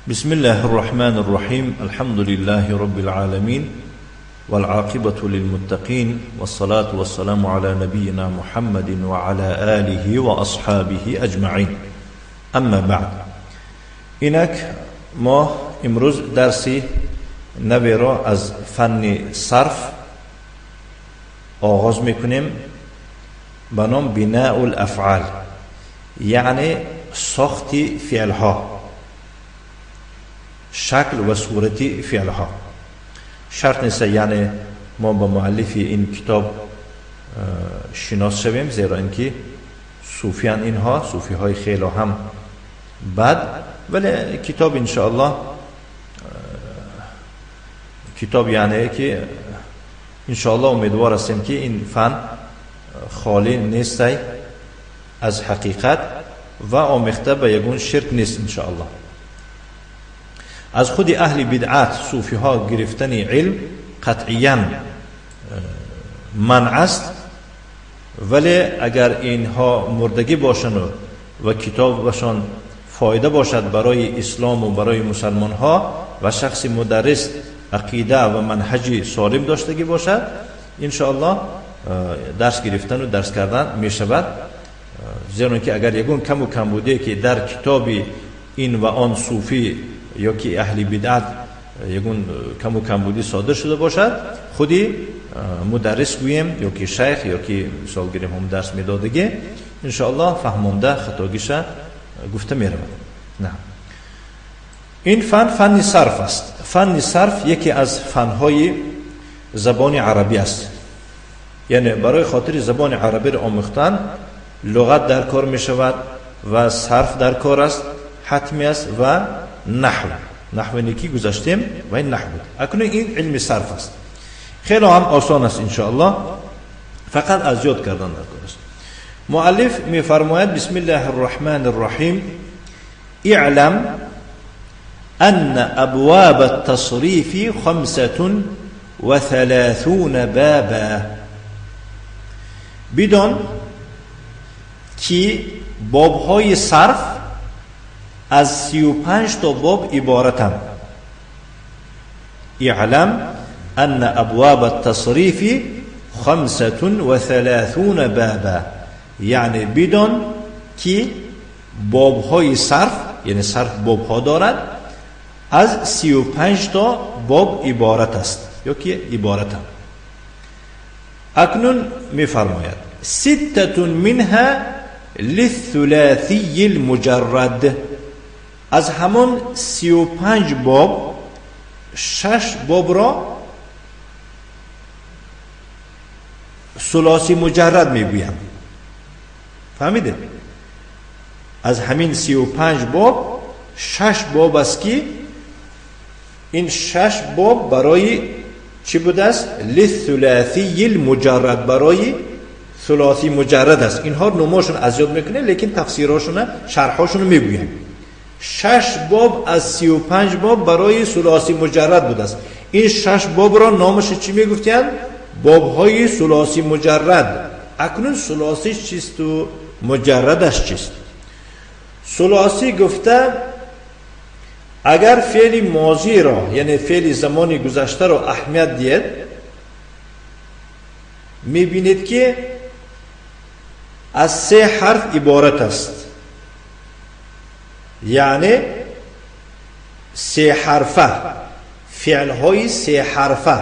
بسم الله الرحمن الرحيم. الحمد لله رب العالمين، والعاقبة للمتقين، والصلاة والسلام على نبينا محمد وعلى آله وأصحابه أجمعين. أما بعد، اینک ما امروز درسی نوی را از فن صرف آغاز میکنیم به نام بناء الافعال، یعنی ساخت فعلها، شکل و صورت فعلها. شرط نیست یعنی ما با مؤلف این کتاب شناس شویم، زیرا اینکه صوفیان اینها صوفی های خیلی هم بد، ولی کتاب انشاءالله کتاب یعنی که انشاءالله امیدوار هستیم که این فن خالی نیست از حقیقت و آمیخته به یگون شرک نیست انشاءالله. از خود اهل بدعت صوفی ها گرفتن علم قطعیا منع است، ولی اگر اینها مردگی باشند و کتابشان فایده باشد برای اسلام و برای مسلمان ها و شخص مدرس عقیده و منهج سالم داشتگی باشد، انشاءالله درس گرفتن و درس کردن می شود. زیرا که اگر یگون کم و کمبودی که در کتاب این و آن صوفی یا که اهل بدعت یگون کم و کمبودی صادر شده باشد، خودی مدرس گوییم یا که شیخ یا که مثال گیریم هم درس میدادگی، انشاءالله فهمانده خطاگیش گفته می رود. نه، این فن فن صرف است. فن صرف یکی از فنهای زبان عربی است. یعنی برای خاطر زبان عربی را آموختن لغت در کار می شود و صرف در کار است، حتمی است، و نحو. نحو نیکی گذاشتیم و این نحو بود. اکنون این علم صرف است. خیلی هم آسان است انشاءالله، فقط از یاد کردن در کار است. مؤلف می فرماید بسم الله الرحمن الرحیم: اعلم أن أبواب التصريف 35 بابا. بدان که بابهای صرف از 35 تا باب عبارتند. اعلم أن أبواب التصريف 35 بابا، یعنی بدان که بابهای صرف، یعنی صرف بابها دارد، از 35 تا باب عبارت است یا که عبارتند. اکنون میفرماید 6 منها للثلاثی المجرد. از همان 35 باب 6 باب را ثلاثی مجرد میگویند. فهمیده؟ از همین 35 باب 6 باب است که این 6 باب برای چی بوده است؟ للثلاثی المجرد، برای ثلاثی مجرد است. اینها نماشون از یاد میکنه، لیکن تفسیراشون شرحاشون رو میگویم. 6 باب از 35 باب برای ثلاثی مجرد بوده است. این 6 باب را نامش چی میگفتند؟ بابهای ثلاثی مجرد. اکنون ثلاثی چیست و مجردش چیست؟ ثلاثی گفته اگر فعل ماضی را، یعنی فعل زمان گذشته را اهمیت دهید، میبینید که از 3 حرف عبارت است. یعنی 3 حرفه، فعلهای 3 حرفه.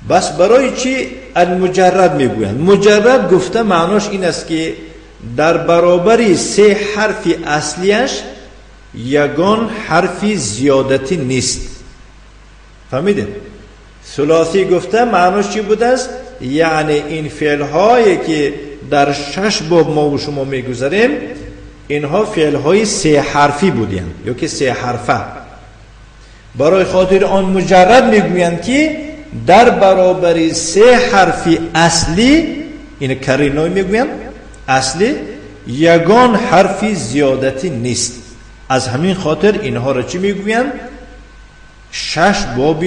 بس برای چی المجرد میگویند؟ مجرد گفته معناش این است که در برابر 3 حرف اصلیش یگان حرف زیادتی نیست. فهمیدید؟ ثلاثی گفته معناش چی بوده است؟ یعنی این فعلهایی که در 6 باب ما و شما میگذاریم، اینها فعلهای 3 حرفی بودند یا که 3 حرفه. برای خاطر آن مجرد میگویند که در برابر 3 حرف اصلی، این کرینوی میگویند اصلی، یگان حرف زیادتی نیست. از همین خاطر اینها را چی میگویند؟ 6 باب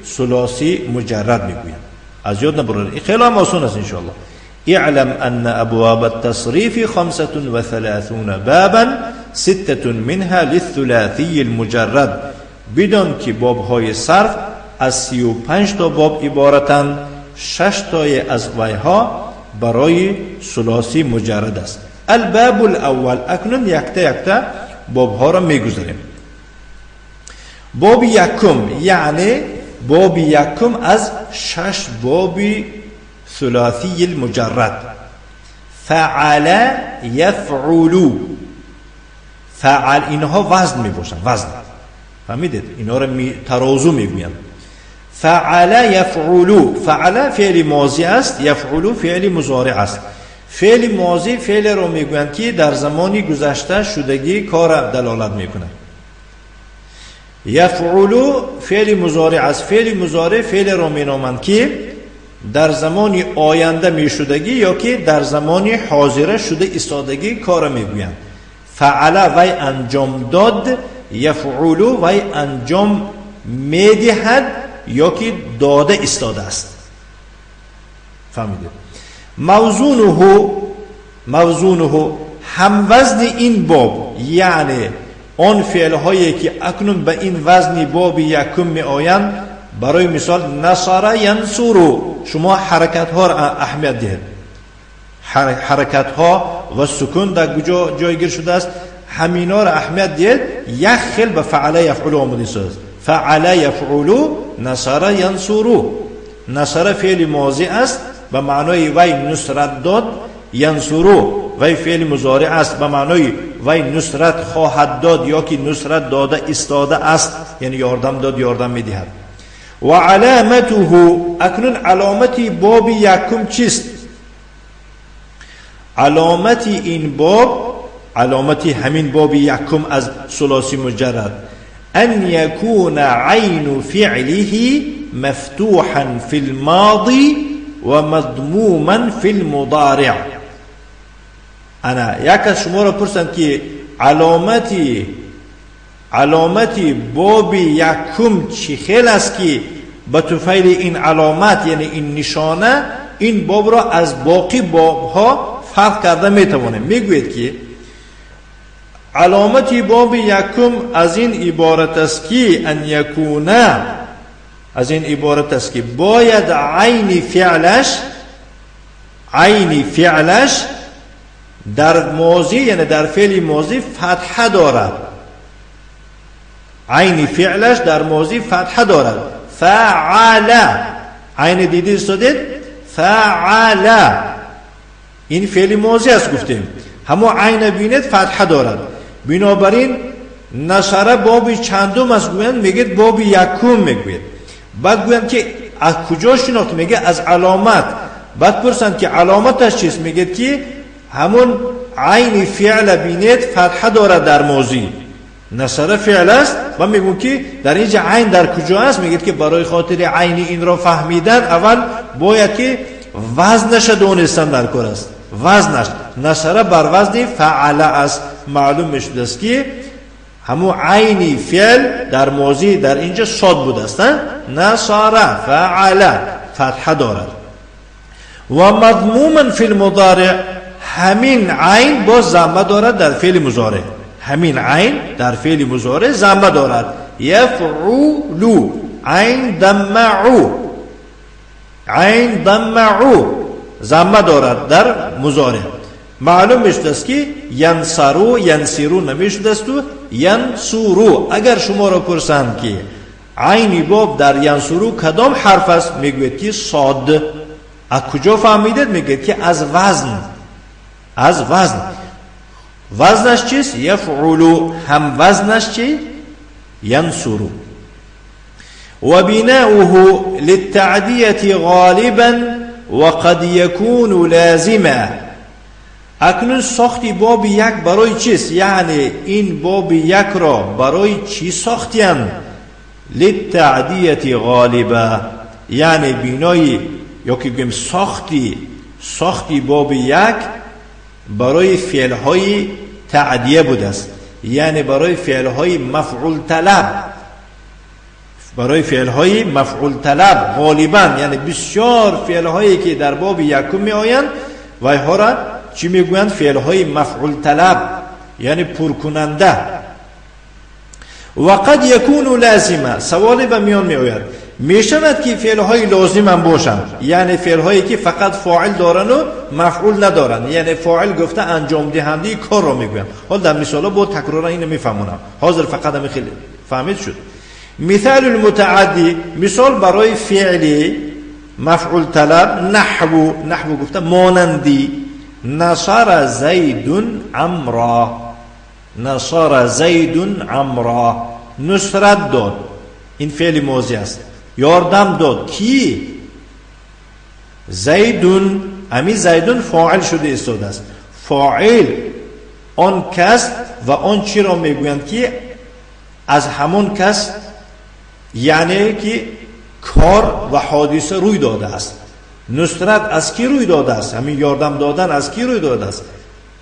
ثلاثی مجرد میگویند. از یاد نبرید، خیلی هم آسان است انشاءالله. اعلم أن أبواب التصريف 35 بابا ستة منها للثلاثي المجرد. بدان که بابهای صرف از 35 تا باب عبارتند، 6 تای از ویها برای ثلاثی مجرد است. الباب الاول. اکنون یکتا یکتا بابها را میگذاریم. باب یکم، یعنی باب یکم از 6 باب ثلاثی المجرد. فعل یفعلو. فعل اینها وزن می باشند، وزن، فهمیدید؟ اینا را ترازو میگویند. فعل یفعلو، فعل فعل ماضی است، یفعلو فعل مضارع است. فعل ماضی فعل را میگویند که در زمانی گذشته شدگی کار دلالت میکند. یفعلو فعل مضارع است. فعل مضارع فعل را مینامند که در زمان آینده میشدگی یا که در زمان حاضره شده ایستادگی کار میگویند. فعل وی انجام داد، یفعلو وی انجام میدهد یا که داده ایستاده است. فهمیدید؟ موزونه، موزونه هم وزن این باب، یعنی آن فعل هایی که اکنون به این وزن باب یکم می آیند. برای مثال نصر ینصرو، شما حرکت ها را اهمیت دهید. حرکت ها و سکون در کجا جایگیر شده است، همینا را اهمیت دهید. یک خیل به فعل یفعلو آمده است. فعل یفعلو، نصر ینصرو. نصر فعل ماضی است به معنای وی نصرت داد، ینصرو وی فعل مضارع است به معنای وی نصرت خواهد داد یا که نصرت داده ایستاده است، یعنی یاردم داد، یاردم میدهد. و علامته، اکنون علامت باب یکم چیست؟ علامت این باب، علامت همین باب یکم از ثلاثی مجرد، ان یکون عین فعله مفتوحا فی الماضی و مضموما فی المضارع. انا یک از شما را پرسند که علامت باب یکم چی خیل است که به طفیل این علامت، یعنی این نشانه، این باب را از باقی بابها فرق کرده میتوانیم. میگوید که علامت باب یکم از این عبارت است که ان یکونه، از این عبارت است که باید عین فعلش، عین فعلش در ماضی، یعنی در فعل ماضی فتحه دارد. عین فعلش در ماضی فتحه دارد. فعل، عین دیدید استادید؟ فعل این فعل ماضی است گفتیم، همون عین بینید فتحه دارد. بنابراین نصره باب چندم است گویند؟ میگید باب یکم میگوید. بعد گویند که از کجا شناخت؟ میگه از علامت. بعد پرسند که علامتش چیست؟ میگه که همون عین فعل بینید فتحه دارد در ماضی. نصره فعل است و میگم که در اینجا عین در کجا است؟ میگه که برای خاطر عین این را فهمیدن اول باید که وزنش دونستن در کار است. وزنش نصره بر وزن فعل است. معلوم میشد است که همون عین فعل در ماضی در اینجا صاد بوده است. نصره فعل فتحه دارد. و مضموما فی المضارع، همین عین باز ضمه دارد در فعل مضارع. همین عین در فعل مضارع ضمه دارد. یفعلو، عین ضمعو، عین ضمعو ضمه دارد در مضارع. معلوم میشد است که ینصرو ینصرو نمیشد است و ینصرو. اگر شما را پرسند که عین باب در ینصرو کدام حرف است، میگوید که صاد. از کجا فهمیدید؟ میگوید که از وزن. از وزن. وزنش چیست؟ یفعلو. هم وزنش چی؟ ینصرو. و بناؤه للتعدیة غالبا وقد یکون لازما. اکنون ساختی باب یک برای چیست؟ یعنی این باب یک را برای چی ساختیند؟ للتعدیة غالبا، یعنی بینای یا که بگیم ساختی باب یک برای فعلهای تعدیه بوده است، یعنی برای فعلهای مفعول طلب، برای فعلهای مفعول طلب غالبا، یعنی بسیار فعلهایی که در باب یکم می آیند و اینها را چی میگویند؟ فعلهای مفعول طلب. یعنی پرکننده. و قد یکون لازمه. سوالی به میان می آید، می شود که فعل های لازم هم باشند، یعنی فعل هایی که فقط فاعل دارن و مفعول ندارن، یعنی فاعل گفته انجام دهنده کار را میگویم. حالا در مثالا با تکرار اینو میفهمونم، حاضر فقط همین خیلی فهمید شد. مثال المتعدی، مثال برای فعل مفعول طلب، نحو، نحو گفته مانندی، نصر زید عمرا، نصر زید عمرا، نصرت داد، این فعل ماضی است، یاردم داد کی؟ زیدون، امی زیدون فاعل شده ایستاده است. فاعل آن کس و آن چی را میگویند که از همون کس، یعنی که کار و حادثه روی داده است. نصرت از کی روی داده است؟ همین یاردم دادن از کی روی داده است؟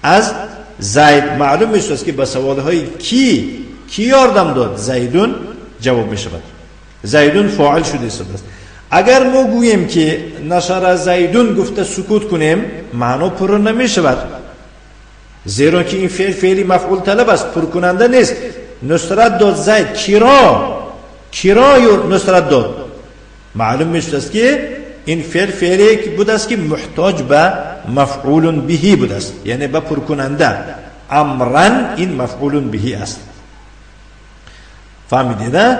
از زید. معلوم میشود که به سوالهای کی یاردم داد، زیدون جواب میشود. زیدون فاعل شده است. اگر ما گوییم که نصر زیدون گفته سکوت کنیم، معنا پر نمیشود، زیرا که این فعل فعلی مفعول طلب است، پر کننده نیست. نصرت داد زید، کیرا نصرت داد؟ معلوم میشود که این فعل فعلی بوده است که محتاج به مفعول بهی بوده است، یعنی به پر کننده. امرن این مفعول بهی است. فهمیدید؟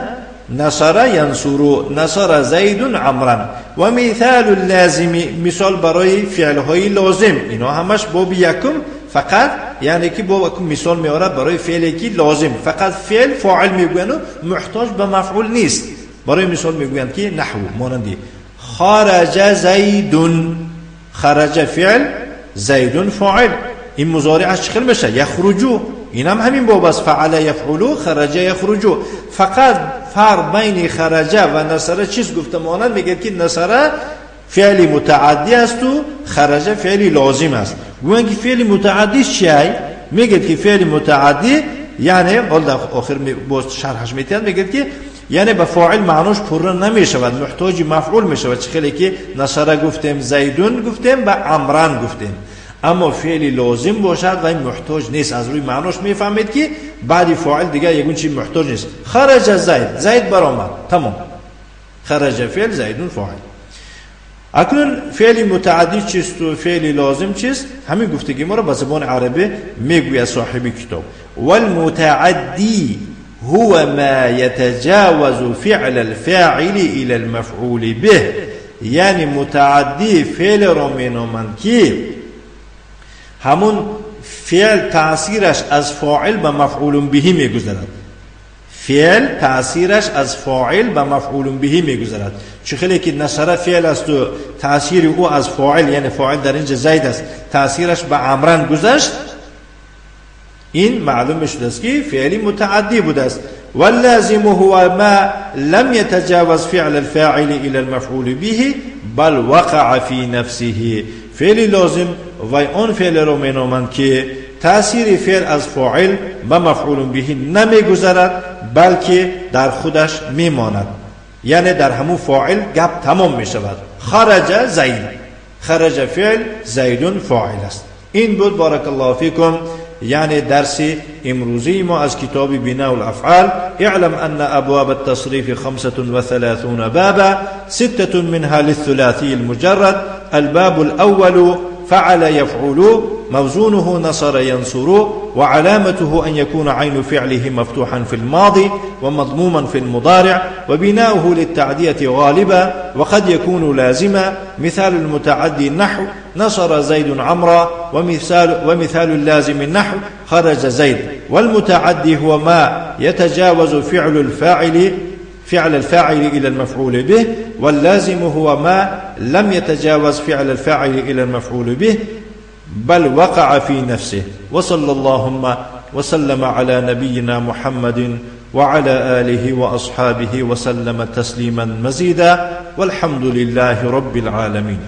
نصر ینصر، نصر زید عمرا. و مثال اللازم، مثال برای فعلهای لازم، اینا همش باب یکم فقط، یعنی که باب مثال میاره برای فعلی که لازم، فقط فعل فاعل میگوین و محتاج به مفعول نیست. برای مثال میگویند که نحو مانندی خرج زیدون، خرج فعل، زیدون فاعل، این مضارعش چخل میشه؟ یخرجو. این هم همین باب است، فعل یفعلو، خرج یخرجو. فقط فرق بین خرجه و نصره چیز گفته مانند میگه که نصره فعل متعدی است و خرجه فعل لازم است. گویند که فعل متعدی چیه؟ میگه که فعل متعدی یعنی حالا در آخر باز شرحش میتید، میگه که یعنی به فاعل معناش پر نمیشود، محتاج مفعول میشود. چه خیلی که نصره گفتیم، زیدون گفتیم و عمران گفتیم. اما فعل لازم باشد و این محتاج نیست، از روی معناش میفهمید که بعد فاعل دیگه یگون چی محتاج نیست. خرج زید، زید برآمد، تمام. خرج فعل، زیدون فاعل. اکنون فعل متعدی چیست و فعل لازم چیست؟ همین گفتگی ما را به زبان عربی میگوید صاحب کتاب. والمتعدی هو ما يتجاوز فعل الفاعل الى المفعول به، یعنی متعدی فعل را مینامند که همون فعل تأثیرش از فاعل به مفعول بهی میگذرد. فعل تأثیرش از فاعل به مفعول بهی میگذرد. چه خیلی که نصره فعل است و تأثیر او از فاعل، یعنی فاعل در اینجا زید است، تأثیرش به عمران گذشت، این معلوم شده است که فعلی متعدی بوده است. واللازم هو ما لم يتجاوز فعل الفاعل الى المفعول به بل وقع في نفسه. فعل لازم و آن فعل را مینامند که تأثیر فعل از فاعل به مفعول به نمیگذرد، بلکه در خودش میماند، یعنی در همون فاعل گپ تمام میشود. خرج زید، خرج فعل، زیدون فاعل است. این بود بارک الله فیکم، یعنی درس امروزی ما از کتاب بناء الافعال. اعلم ان ابواب التصریف 35 بابا، 6 منها للثلاثي المجرد. الباب الاول فعل يفعل، موزونه نصر ينصر، وعلامته أن يكون عين فعله مفتوحا في الماضي ومضموما في المضارع، وبناؤه للتعدية غالبا وقد يكون لازما. مثال المتعدي نحو نصر زيد عمرا، ومثال اللازم النحو خرج زيد. والمتعدي هو ما يتجاوز فعل الفاعل إلى المفعول به، واللازم هو ما لم يتجاوز فعل الفاعل إلى المفعول به بل وقع في نفسه. وصلى اللهم وسلم على نبينا محمد وعلى آله وأصحابه وسلم تسليما مزيدا، والحمد لله رب العالمين.